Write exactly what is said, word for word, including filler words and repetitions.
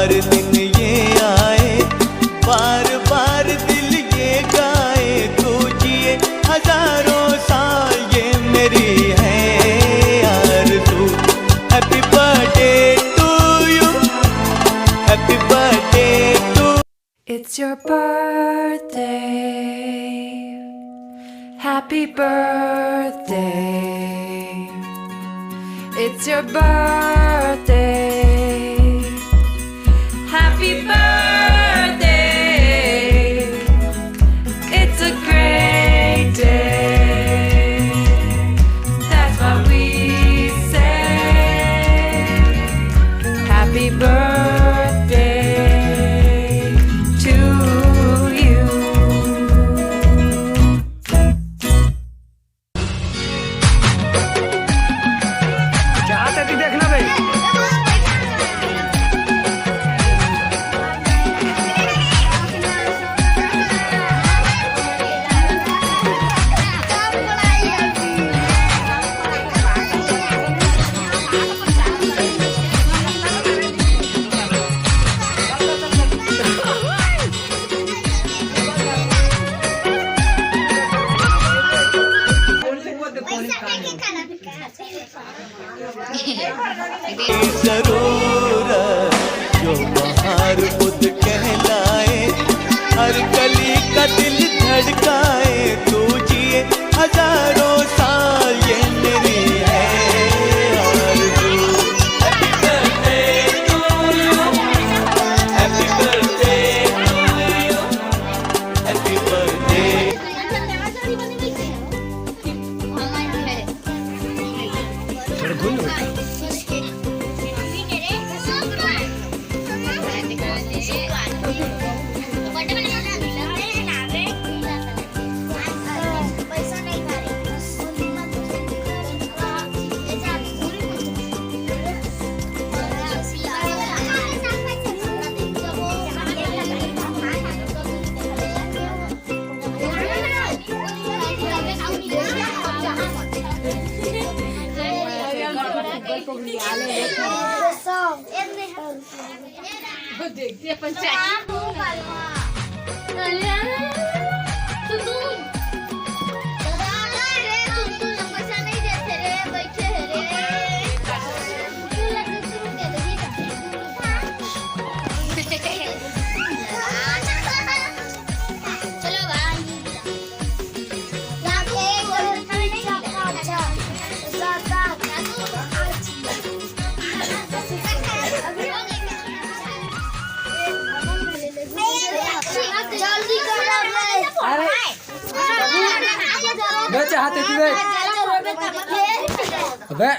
हर दिन ये आए, बार बार दिल ये गाए, तू जिए हजारों साल, ये मेरी है आरज़ू। Happy birthday to you, happy birthday to It's your birthday. Happy birthday. It's your birthday. Happy birthday. It's a great day. That's what we say. Happy birthday to you. चाहते थी देखना भाई। जरूरत जो बाहर खुद कहलाए, हर गली का दिल धड़काए, तू जिए हजारों साल, ये मेरी है आरज़ू। Happy birthday to you, happy birthday to you, happy birthday. जल्दी करो बे। अरे। बे, चाहते थी बे। अबे।